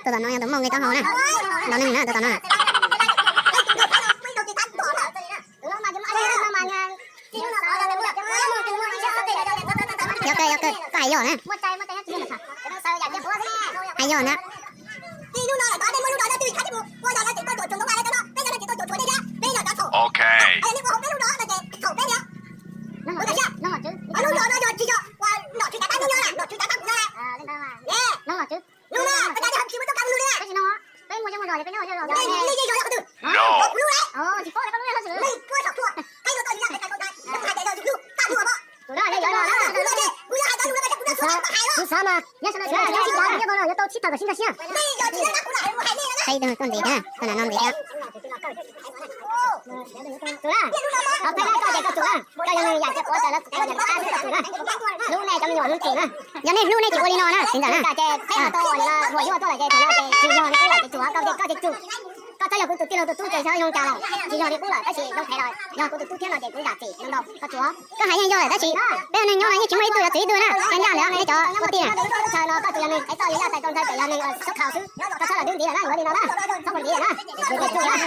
Tus tom no yog tus muaj nqi taub hau na. Ntaus neeg na tus tom no. Yog kawg, yog kawg, koj hais yog na. Hais yog na. Ok. No. Kuv xav mas, yog tau tsis tau sib nrog sib. Qhib tuaj ntxiv thiab, no ntxiv thiab. Tus na, qhov peb na koj ces koj tsum na, koj yog neeg yam tsis quav tas lawv kuv yog neeg qab xwb koj tsum na. Hlub nej cov me nyuam hlub txim na. Yog nej hlub nej tsis ua li no na txiv ntxawm na. Ces peb ho tau ua li no, muaj yuav tuaj lawm ces thaum no ces tsis yog li qub lawm ces tsum koj ces koj ces tsum. Koj txhob yog kuv tus tij laug tus tub ces xyov zoo cas lawm, tsis yog li qub lawm tab sis zoo phem lawm, yog kuv tus tub thiab no ces kuv zam txim ntau ntau, koj tsum. Koj hais yeej yog lawm tab sis peb neeg nyob no yeej tsis muaj ib tug yuav txwv ib tug na, koj ncaj ntawd nej cov ua tij na. Txhawj no koj tus yog neeg txawj txawj yog neeg xub khaus xwb, koj txhob los dwb ntxiv lawm na, yuav li no na, txhob ua ntxiv lawm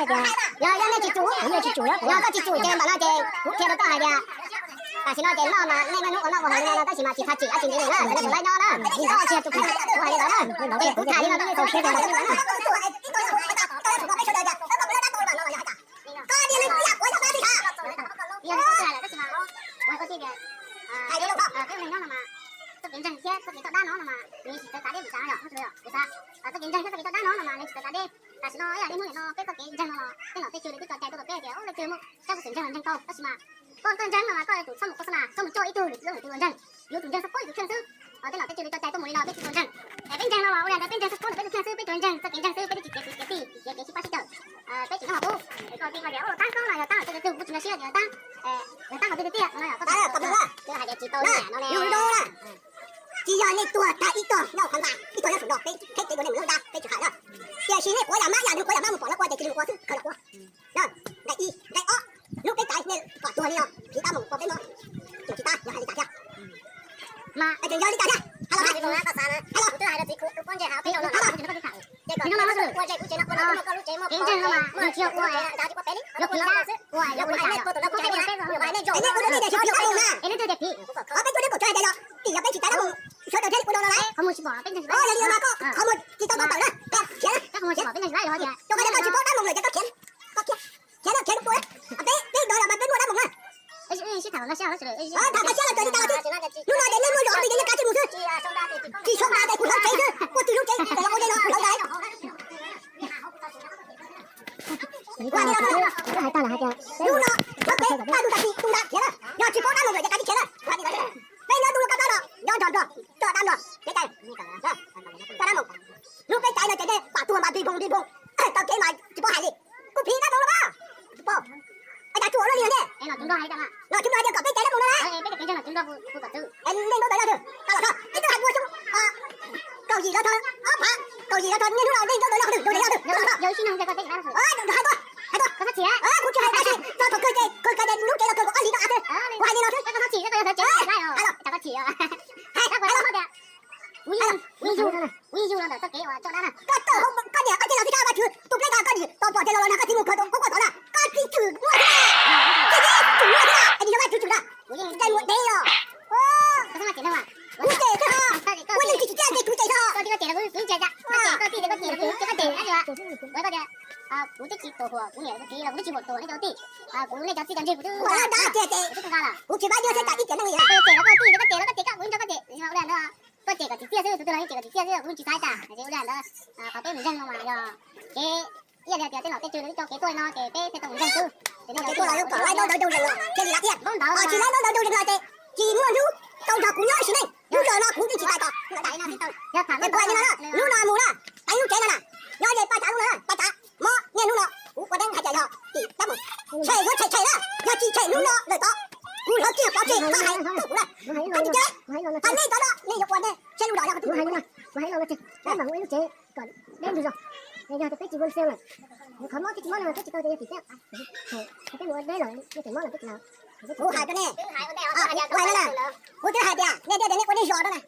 na. Yog yog nej tsis tsum, yog koj tsis tsum ces ntawm no ces kuv qhia rau koj hais tias tam sim no ces noj mas nej niaj hnub ua noj ua haus li no no tab sis mas tsis txhob tsim dab tsi ntxiv li na, nej puas laib nyob na, tsis txhob tsis yog tus kheej, kuv hais li ntawd na, es kuv tham li no rau nej txaus siab tias ntawd li ntawd na. Yog li koj txawj hais lawm tab sis mas, ua koj tij tias, peb ua neeg nyob no mas, txoj kev ntseeg thiab txoj kev toj dab no no mas nws tsis txawv txav deb vim li cas yom, kuv xav, txoj kev ntseeg thiab txoj kev toj dab no no mas nws tsis txawv txav deb. Tam sim no ib yam li hnub niam no peb txoj kev ntseeg no los tej nom tej tswv lawv twb tso cai tuaj rau peb tias ua leej twg muaj tsab suab txwm ntseeg los ntseeg tau, tab sis mas koj txawj ntseeg no mas koj yuav tsum txhob mus kho xab nas, txhob mus coj ib tug lwm tus ntseeg, yuav tsum ntseeg txog koj ib tug kheej xwb. Tej nom tej tswv lawv tso cai tuaj mus li no peb tsis tau ntseeg. Es peb ntseeg no mas ua li ntawd peb ntseeg txog koj tus kheej xwb, peb tsis ntseeg xwb, peb twb tsis kev kwv kev tij, kev kev sib pab sib cawm. Peb tsis nyob hauv qub, koj tij hais tias ua los tab koj mas yog tab, tej tus kuj tsis nkag siab yog tab, yog tab qhov twg tiag tiag no yom, koj hais tias tsis tau li no ne. Tsis yog nej tuag tag ib tog nyob qhov ntxa, ib tog nyob saum no, peb qheb kev dua nej mus lawm ntag, peb tsis hais na. Tiam sis nej quav yam mab yam nws quav yam mab mus pom lawv quaj ces cia li mus quav xwb, khaws los quav. Nqai ib, nqai ob, hlub peb caiv nej pom tuag li no, vim tab mus pom peb no, tsis tab yog hais li cas thiab. Mas yog li cas thiab, hais los, hais los, kuv twb hais rau txiv kuv tus pob ntseg hais peb no, ces koj ua ntseeg no mas nws tsis yog ua, yog vim tab ua, yog vim tab ua, yog vim tab ua, es nej ua lub tiag tiag tsis tsis tab mus na, es nej ua lub tiag tiag tsis, qhov peb tuaj deb pam tsuas hais tias yog tim yog peb tsis txav tab mus sawv daws thiaj li ua no no lauj. Qhov muag tsis pom peb ntseeg, yog li no mas koj qhov muag tsis tau tau tawm na, khiav na, khiav na, khiav na, rau qhov tias koj tsis paub dab mus lawm ces koj khiav, koj khiav, khiav na, khiav lub tua na, peb peb dov los mas peb muaj dab mus na. Tham koj siab los txawm li cas los xij, hnub no ces nej muaj zog twg ces nej kav tsij mus xwb. Tsis tshua tas ces kuv hlawv tsev xwb, ua tsis lub tsev, hlawv tsev no kuv hlawv tsev. Hnub no peb pab tus tam sim tus nram khiav na, yog tsis paub dab mus lawm ces kav tsij khiav na. Peb nyob ntuj lub kab plab no nyob nrog nrog, coj dab nrog kev cai, coj dab mus. Hlub peb caiv no ces nej pam tuag mas dig npoo dig npoo, taw kev mas tsis paub hais li. Kuv phim dab mus los mas tsis paub. Es cas tsuas luaj li no ne? Nom tswv nrog hais tias kom peb caiv dab mus no na. Nej ntaub ntawv yog twg? Tau los txog ib tug hais ua xyoo kaum yim los txog ob phav, kaum yim los txog niaj hnub no nej ntaub ntawv yog twg? Hais tuaj, hais tuaj. Kuv tsis hais tab sis txog thaum kawg ces kawg kawg ces lub cev los kawg kaum ob hlis no xwb. Kuv hais li no xwb. Hais los, hais los. Kuv yeej yug los ntawm txoj kev uas coj dab na. Koj tawm hauv koj niam koj txiv los tsis tau Vaj Tswv tus pleb tag koj tsis tau pom ces los los nag koj txiv mus khaws tus kub koj tod na. Koj tsis tshwm muaj thiab na, koj tsis tshwm muaj thiab na, es tsis yog Vaj Tswv tshwm na. Kuv ces xwb ho, kuv ces xwb ho, kuv yeej tsis tsim txiaj ces kuv ces xwb ho. Kuv twb tsis tuam huam kuv niam kuv txiv los kuv twb tsis huam tuam nej cov tij. Kuv nej cov txij cov ntsig kuv twb nqa lawm, kuv tsis pab nyob thiab cas ib tiam neej li. Koj cem los koj tij, koj cem los koj cem, koj kuv nrog koj cem, ua li ntawd. Koj cem kom tsim txiaj xwb, tus twg los yeej cem kom tsim txiaj xwb, kuv tsis xav tas hais tias ua li ntawd. Qhov peb mus ntseeg no mas yog kev, ib yam li hais tias tej nom tej tswv lawv twb tso kev tuaj li no ces peb thiaj tau mus ntseeg xwb. Ces nej cov tuaj los kom laib ntaub ntawv zoo zoo los thiaj li laib thiab, tsis laib ntaub ntawv zoo zoo los ces tsis muaj hlub tau nrog kuv nyob ib sim neej. Hnub no kuv twb tsis tau tos, hnub no mus na, peb lub tsev no na, nyob ze Paj Tsav lub no, Paj Tsav mob niaj hnub no kuv ua teeb hais tias yog tim tab mus, tshem yuav tshem tshem na, yog tsis tshem hnub no lawm tod kuv hlawv kiag pov tseg koj hais rau kuv na. Hais tias, hais nej cov no nej yuav ua nej seb lub zos yog qhov twg. Kuv hais li no ces peb mam ua ib lub tsev kom deb ntug zos, yog tias peb tsis ua xeev lawm, qhov mob twb tsis mob no peb tsis tau tias yog tim thiab. Peb mus ua deb lawm, yog tim mob lawm peb tsis los. Kuv hais rau nej, kuv hais na, kuv twb hais tias nej tias nej ua nej zos no na,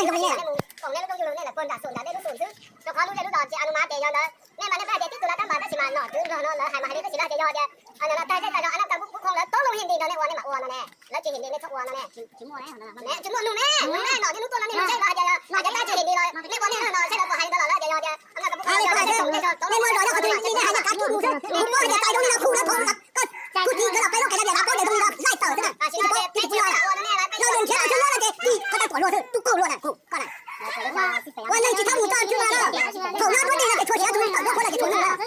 Yog nej mus koom nej lub rooj lub lus nej lawv puag nram xum ntawd nej lub xum xwb, rau qhov lub zej lub zos ces a nu mas ces yog ntawd. Nej mas nej pheej hais tias tib tug lawv tab mas tab sis mas nom tswv nrog no lawv hais mas hais li peb tsis dag ces yog tias a no tag zej tag zog a nab tau kuj khoo lawv tau loo him nti nrog nej ua nej mam ua no ne. Lawv tsis him nti nej txhob ua no ne. Tsis muaj nug ne, nug ne, nom nej lub tuaj no nej lug tseeb los hais tias yog, hais tias tab tsis him nti los nej ua nej no seb lawv puas hais li ntawd lawm ces yog tias a no tau kuj khoo lawv tau loo him nti nrog nej ua no ne. Tus txiv nkawd los peb lub qhov dav vias dav pob ntawd zoo li no laij tawm xwb na, tus txiv tsis pub no. Yog lus nrhiav tau tshuaj nyob no ces tsis qhov tau tuam luag xwb, tub kaug luag na, kuv koj na. Ua neeg tsis txhob mus txog tswj no na, thaum no muab tej no ces tshuav siav tus tawm luag puab no ces tshuav neeg na.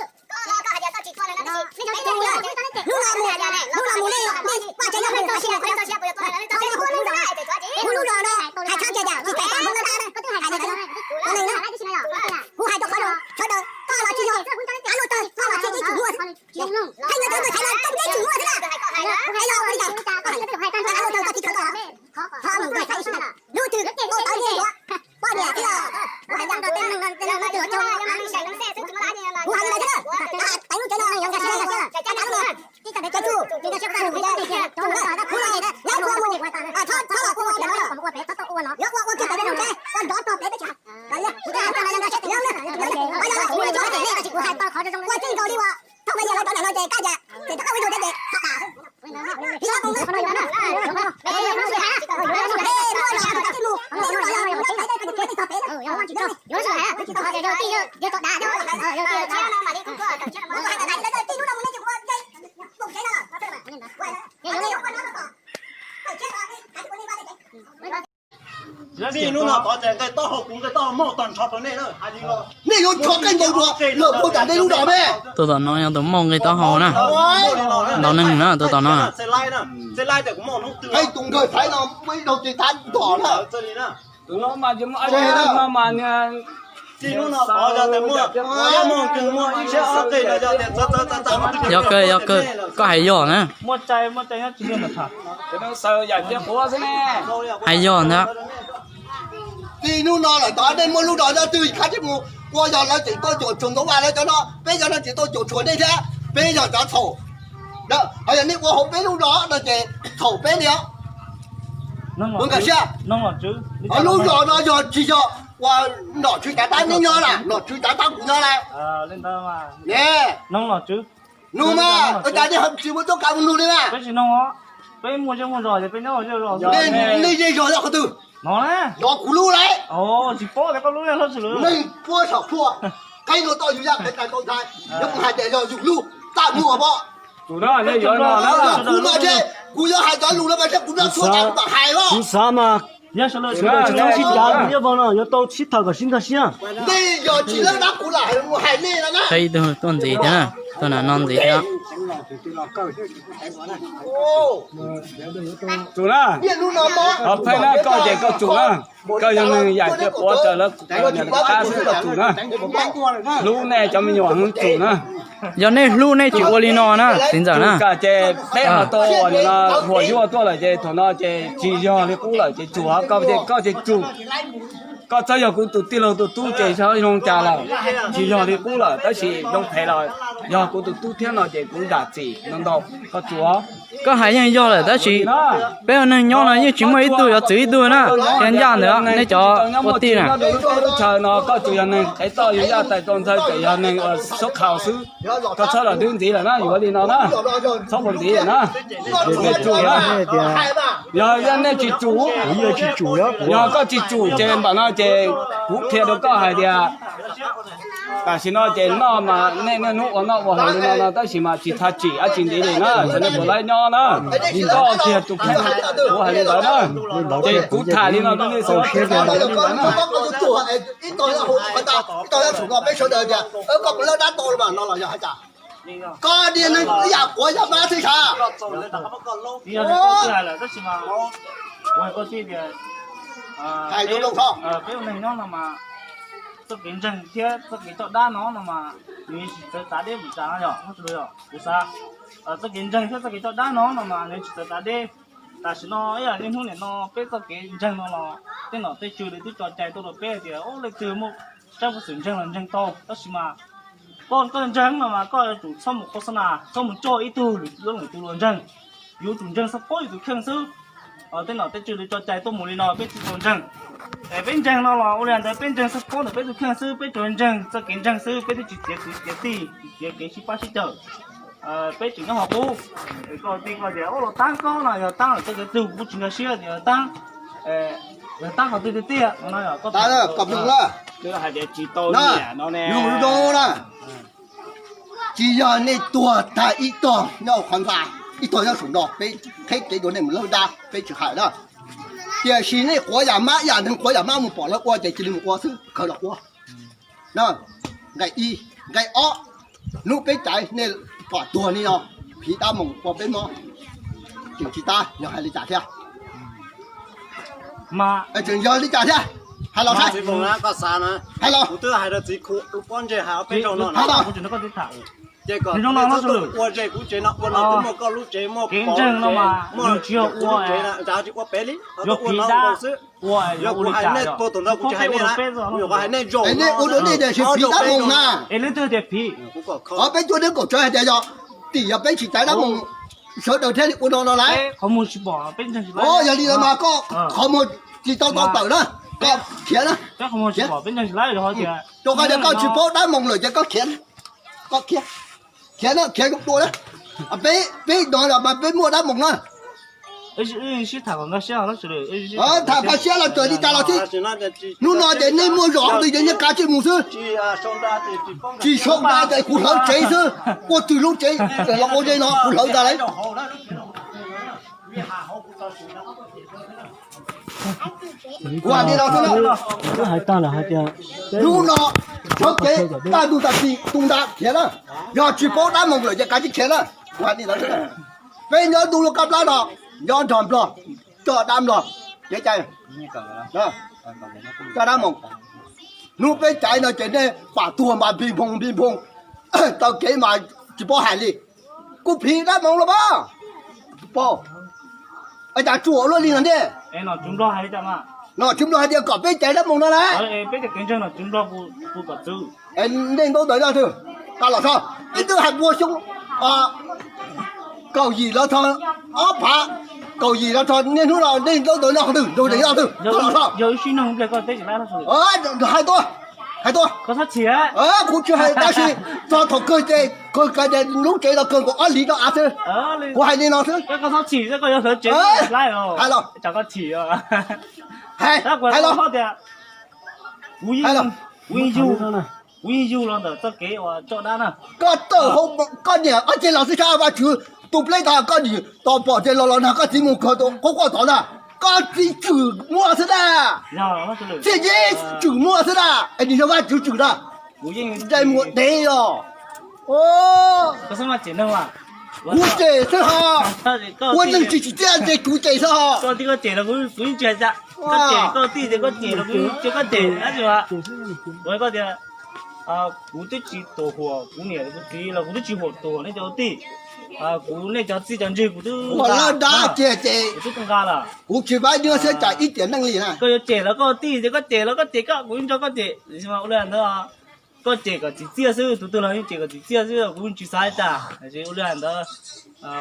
Hnub no mus, hnub no mus nej, nej vaj tsev no mus txog sia, hu lub zos no, hais tshab tias tsis txais tos Hmoob no dab na, hais li ntawd na. Ua neeg na, kuv hais rau qhov no sawv daws koj los tsis yog, av luaj tawg koj los tsis tsis tsum muaj xwb. Theej no txog tuaj tshaiv los tsis tsum muaj xwb na. Es yog ua li cas, av luaj tawg koj tsis tsum koj, ho mus nrog tshaiv ib sim neej, lub twg ua tau nyiaj yuav poj niam thiab los kuv hais ntag, kuv hais li ntawd xwb na, tev lub tsev no, kuv los, lawv ua mus, txhob los ua pem no, yuav ua ua kiag pem peb no, ua nrov tog pem peb tsis hais. Ua txij nkaus li uas thauj me niam lawv cov nam no ces kaj cas ces rov qab ua ib tug thiab ces txhob tas. Vim qhov no yog, muaj los tsis tau tej mus, tej mus los yog nej pais tej tog pem na. Tij lub no mus ne ces kuv ua, tij hnub no tod ces nqe taub hau kuv nqe taub hau muaj tag nrho rau nej na. Nej yuav rho qeej nkaus dua lawm puag nram nej lub zos me. Tus tom no yog tus muaj nqe taub hau na. Ntau neeg na tus tom no. Qeej tus nkawg thaiv no muaj ib daug tes thab ntom na. Yog kawg, yog kawg, koj hais yog na. Hais yog ntag. Txij hnub no lawm tod nej muaj lub zos nyob twg khab tsis mus ua, yog lawv tseem tuaj cuam tshuam ntau vaj lawv cov no, peb cov no tseem tuaj cuam tshuam nej thiab, peb yog cov txhaum. Ho yog nej ua hauv peb lub zos no ces txhaum peb li os. Nkam siab, lub zos no yog tsis yog ua nom tswv cav tab nej nyob lawm, nom tswv cav tab kuv nyob lawm. Nug mas ua cas nej tsis muaj txoj kev mus nug li na? Nej zej zog yog qhov twg? Zov kuv lub lawm. Neeg puab saum tshuaj, qhib nkaus tau yus yaj qhib tais tau ntxhais, yuav mus hais tias yog yus lub, txaj muag pom. Yog kuv mas thiab kuv yuav hais cov lus no mas thiab kuv nyob tshuaj tas kuv mam hais los. Tsis txhob sib cav, nyob vog no yuav tau sib tham kom sib nkag siab. Nej yog tsis lawv dab kuv lam hais mus hais nej no na. Ib tug tuaj ntxiv thiab na, tuaj nram no ntxiv thiab. Tsum na, ho pheej na koj ces koj tsum na. Koj yog neeg yaim tias quav raws lawv niam tais qab xwb koj tsum na. Hlub nej cov me nyuam heev tsum na. Yog nej hlub nej tsis ua li no na txiv ntxawm na. Kam ces peb ho tau huam yuaj tuaj lawm ces thaum no ces tsis yog li qub lawm ces tsum, koj ces tsum. Koj txhob yog kuv tus tij laug tus tub ces zoo cas lawm, tsis yog li qub lawm tab sis zoo phem los yog kuv tus tub thiab no ces kuv zam txim no ntau, koj tsum. Koj hais yeej yog lawm tab sis peb ua neeg nyob no yeej tsis muaj ib tug yuav txwv ib tug na. Tias ncaj ntawd nej cov ua tij na, chaw no koj tsuas yog neeg qev toj yus yaj tais tau ntxhais, tseem yog neeg sub khaus xwb. Koj txhob los twb ntxiv lawm na, yuav li no na, txhob mus ntxiv na. Nej tsum na. Yog nej tsis tsum, yog koj tsis tsum ces npam no ces kuv qhia rau koj hais tias tam sim no ces noj mas nej niaj hnub ua noj ua haus li no no tab sis mas tsis txhob tsim dab tsi ntxiv li na, txawm nej puas laib nyob na. Koj kiag tus kheej, kuv hais li ntawd na. Ces kuv tham li no rau nej xwb. Koj niag neeg ib yam quav yam mab xwb sav. Hais rau peb ua neeg nyob no mas txoj kev ntseeg thiab txoj kev coj dab no no mas nws tsis txawv txav deb npaum cas no yog kuv xav. Txoj kev ntseeg thiab txoj kev coj dab no no mas nws tsis txawv txav deb. Tam sim no ib yam niaj hnub niam no peb txoj kev ntseeg no los tej nom tej tswv lawv twb tso cai tuaj rau peb hais tias leej twg muaj tsab peev xwm ntseeg los ntseeg tau, tab sis mas koj, koj ntseeg no mas koj yuav tsum txhob mus khos xas nas, txhob mus coj ib tug lwm tus luag ntseeg, yuav tsum ntseeg xab pob yus tus kheej xwb. Tej nom tej tswv lawv tso cai tuaj mus li no peb thiaj tau ntseeg. Peb ntseeg no los ua li ntawd, peb ntseeg xwb, paub ntawm peb tus kheej xwb, peb tsuas ntseeg txoj kev ntseeg xwb, peb twb tsis txiav kwv txiav tij, tsis txiav kev sib pab sib cawm. Peb tseem nyob hauv qub. Koj tij koj tias ua los tab koj no yog tab lawm, tej kev tug kuv tsis nkag siab tias yog tab, yog tab qhov twg tiag tiag no. Koj mloog na, yus zoo na, tsis yog nej tuag tag ib tog nyob qhov ntxa, ib tog nyob saum no, peb qheb kev dua nej mus lawb dab, peb tsis hais na. Tiam sis nej quav yam mab yam neeg, quav yam mab mus pom lawv ua ces cia li mus ua xwb, khaws los ua. Nqe ib, nqe ob, hnub peb caiv nej pom tuag li no, phiv dab moos ua peb mob, tseem tsis tab yog hais li cas thiab? Tseem yog li cas thiab? Hais los saib. Hais los. Kev ntseeg no mas yus tsis yog ua, yog phiv dab ua, yog ua li cas yog? Nej ua dua nej tias phiv dab moos na. Es leej twg tias phiv? Qhov peb cuab dab kaum tsawv hais tias yog tim yog peb tsis caiv dab moos, sawv daws thiaj li ua no no lauj. Yog li ntawd mas koj qhov muag tsis tau tau tawm na, koj khiav na. Rau qhov tias koj tsis paub dab moos lawm ces koj khiav, koj khiav, khiav na, khiav zoo dua na. Peb, peb no los mas peb muaj dab moos na. Tham nkag siab los txawm li cas los xij, hnub no ces nej muaj zog twg ces nej kav tsij mus xwb. Tsis sau nra ces kuv hlawv tsev xwb, ua twg lub tsev los ua ze no kuv hlawv tas lawm. Kuv hais li no xwb, hnub no sawv kev tag ntu tag kis tu nra khiav na. Yog tsis paub dab moos lawm ces kav tsij khiav na. Kuv hais li no, peb nyob ntuj lub qab plab no, nyob nrog nplog, coj dab nplog, kev cai, coj dab moos. Hnub peb caiv no ces nej pam tuag mas npig nphoo npig nphoo, taw kev mas tsis paub hais li. Kuv phiv dab moos los mas, paub, cas tsuam luaj li no ntej. Nom Tswv Nplog hais tias kom peb caiv dab moos no na. Nej ntaub ntawv no twg? Qab los so, ib tug hais puas xyoo, kaum yim los txog ob phav, kaum yim los txog niaj hnub no nej ntaub ntawv no twg, ntaub ntawv no twg? Qab los so. Hais tuaj, hais tuaj. Kuv tsis hais tab sis txog thaum kawg ces kawg kav tias lub tsev no kawg nkaus ob hlis rau av xwb. Kuv hais li no xwb. Hais los, hais los. Kuv yeej yug los ntawm txoj kev uas coj dab na. Koj tawm hauv koj niam ob ceg los xwb sab Vaj Tswv tu pleb tag koj niam tos pom ces los los nag koj txiv mus kawg tus qub quaj tod na. Koj txiv tshwm muaj xwb na. Txiaj ntsig tshwm muaj xwb na. Es nws yog Vaj Tswv tshwm na. Dai muag dev os. Kuv cem xwb ho. Ua neeg tsis tsim txiaj ces kuv cem xwb ho. Koj tij koj cem los kuv yeej tsis hais tias, koj cem koj tij ces koj cem los kuv yeej tsis koj cem dab tsi. Kuv hais koj tias, kuv twb tsis tuam huam kuv niam kuv txiv los kuv twb tsis huam tuam nej cov tij. Kuv nej cov txij cov ntsig kuv twb, kuv twb nqa lawm. Kuv tsis paub nyob xwb cas ib tiam neej li na. Koj yuav cem los koj tij ces koj cem los koj cem koj, kuv yeej nrog koj cem. Ua li ntawd, koj cem kom tsim txiaj xwb, tus twg los yeej cem kom tsim txiaj xwb, kuv yeej tsis xav tas. Ua li ntawd,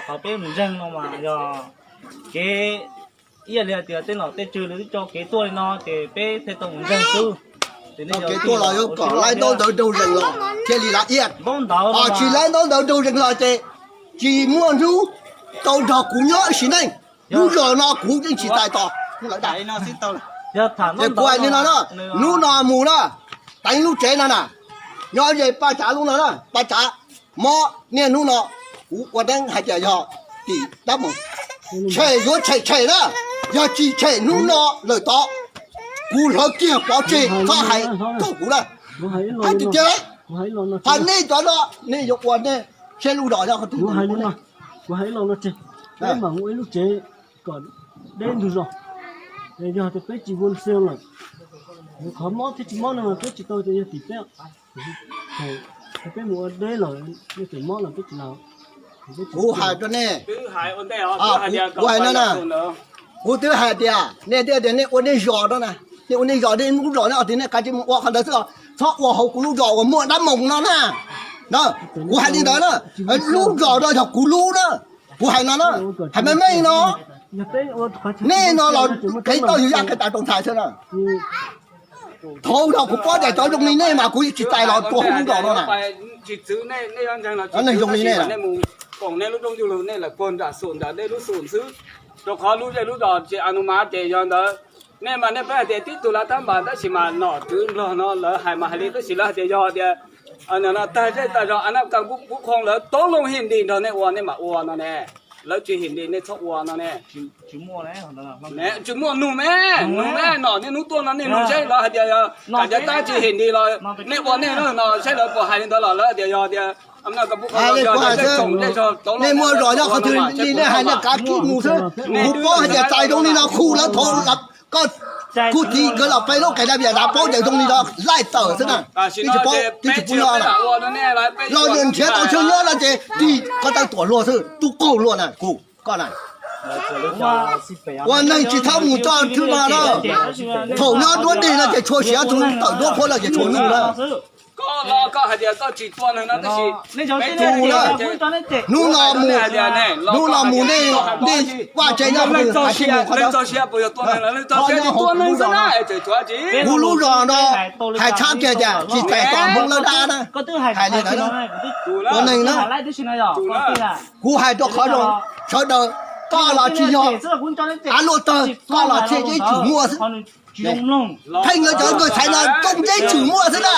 qhov peb mus ntseeg no mas yog kev, ib yam li hais tias tej nom tej tswv lawv twb tso kev tuaj li no ces peb thiaj tau mus ntseeg xwb. Kev tuaj los yuav kom laib ntaub ntawv nraug zees los thiaj li laib iab. Ho tsis laib ntaub ntawv nraug zees los ces tsis muaj hnub tau nrog kuv nyob ib sim neej. Lub zos no kuv yeej tsis txais tos lawm. Ces kuv hais li no na, hnub no mus na, teev lub tsev no na, nyob ze Paj Tsav lub no na, Paj Tsav mob niaj hnub no, kuv ua neeb hais tias yog tim dab mus, tshem yuav tshem tshem na, yog tsis tshem hnub no lawm tod, kuv hlawv kiag pov tseg txhob hais rau kuv na. Hais tiag tiag, hais nej cov no, nej yuav ua nej siab lub zos no. Kuv hais li no, kuv hais ib los no tseg, peb mam ua ib lub tsev kom deb ntug zos. Yog tias peb tsis ua xeev lawm, qhov mob thiab tsis mob no peb tsis tau tias yog tim peb. Peb mus ua deb lawm, nej tseem mob los peb tsis laus. Kuv hais rau nej, kuv hais no na, kuv twb hais tias nej twb tias nej ua nej zos no na, nej ua nej zos, nej lub zos nej tias nej kav tsij mus ua qhov ntawd xwb os, txhob ua hauv kuv lub zos uas muaj dab moos no na. Kuv hais li ntawd na, lub zos no yog kuv lub na, kuv hais no na, hais meej meej no. Nej no los qhev tau yug yaj qhev tas rau ntxhais xwb na. Thaum no kuv paub tias cov zoo li nej mas kuv tsis txais los rau hauv lub zos no na. Neeg zoo li nej na. Rau qhov lub zej lub zos ces a nu mas ces yog ntawd, nej mas nej peb hais tias tib tug lav tab npas tab sis mas nom tswv nplog no lawv hais mas hais li tab sis lawv hais tias yog tias tag zej tag zos a na ka kub qhoo lawv toob loo him nti nrog nej ua nej mam ua no ne. Lawv tsis him nti nej txhob ua no ne. Tsis muaj nug me, nug me nom niaj hnub tuaj no niaj hnub saib lawv hais tias yog kam cov tab tsis him nti los nej ua nej no saib lawv puas hais li ntawd los lawv tias yog tias nej muaj zos nyob qhov twg li nej hais nej kav tsij mus xwb. Kuv paub hais tias txais zoo li no khu lawv thaum koj khu txiv nkawd los peb lub qes dab vias dav paub tias zoo li no laij tawm xwb na. Twb tsis paub twb tsis pub nyob na. Los nyias nrhiav tau chaw nyob no ces tig ko taw tuam luag xwb tub qaug luag na kuv koj na. Ua neeg tsis txhob mus txog thwb no na. Thaum nyob duab deg no ces tshua siav, thaum tawm duab qhuav no ces tshua nyuj na. Hnub no mus, hnub no mus nej, nej vaj tse nyob qhov twg hais tsis mus qhov ntawd. Ho nyob hauv kuv lub zos no, kuv lub zos no hais txhob kiag tias tsis txais tom Hmoob lawv dab na. Hais li ntawd na, ua neeg na. Kuv hais rau qhov zoo, sawv daws, koj los tsis yog, av luaj tawg koj los thiaj yeej tshwm muaj xwb. Pheej lawv cov nkawg xaiv no coob yeej tshwm muaj xwb na.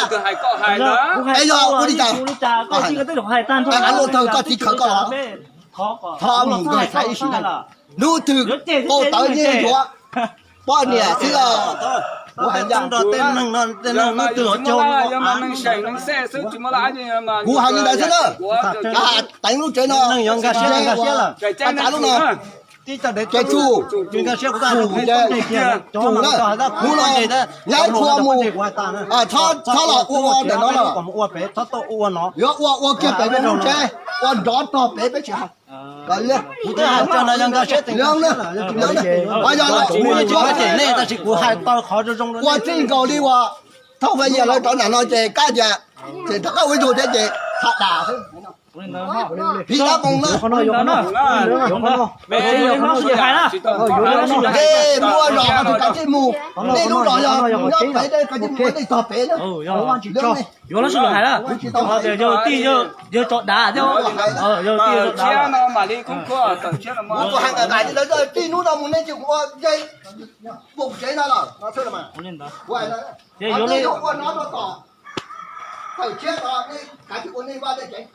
Es yog ua li cas? Av luaj tawg koj txiv khawv koj los, thov mus nkawg xaiv ib sim neej. Hnub twg qau tawv nyiaj yuav poj niam xwb os. Kuv hais ncaj, kuv hais li ntawd xwb na. Teev lub tsev no, tsa lub no, ces tsuj, tsuj na, hnub no nyaib tshua mus, txhob los ua ua ntawm no lawm. Yuav ua ua kiag pem peb lub tsev, ua nrov tog pem peb tsis hais. Yog, ua txij nkaus li uas thauj fais yias lawv rov nram no ces kab tias, ces rov qab ua ib zaug thiab ces txha das xwb. Phij dab qoo na. Ces muaj zos qhov twg kav tsij mus, nej lub zos yog nyob pem, kav tsij mus ua nej tog pem na. Yuav lub sij hawm hais na, tias yawg tij yawg tso dav thiab, yawg tij yawg tso dav. Kuv hais nqaim nqaim li ntawd, txij hnub no mus nej tsis ua ze npoo tsev no lawm. Ces yuav ua no rau tom tawm tshiab no, nej kav tsij ua nej vaj nej tsev.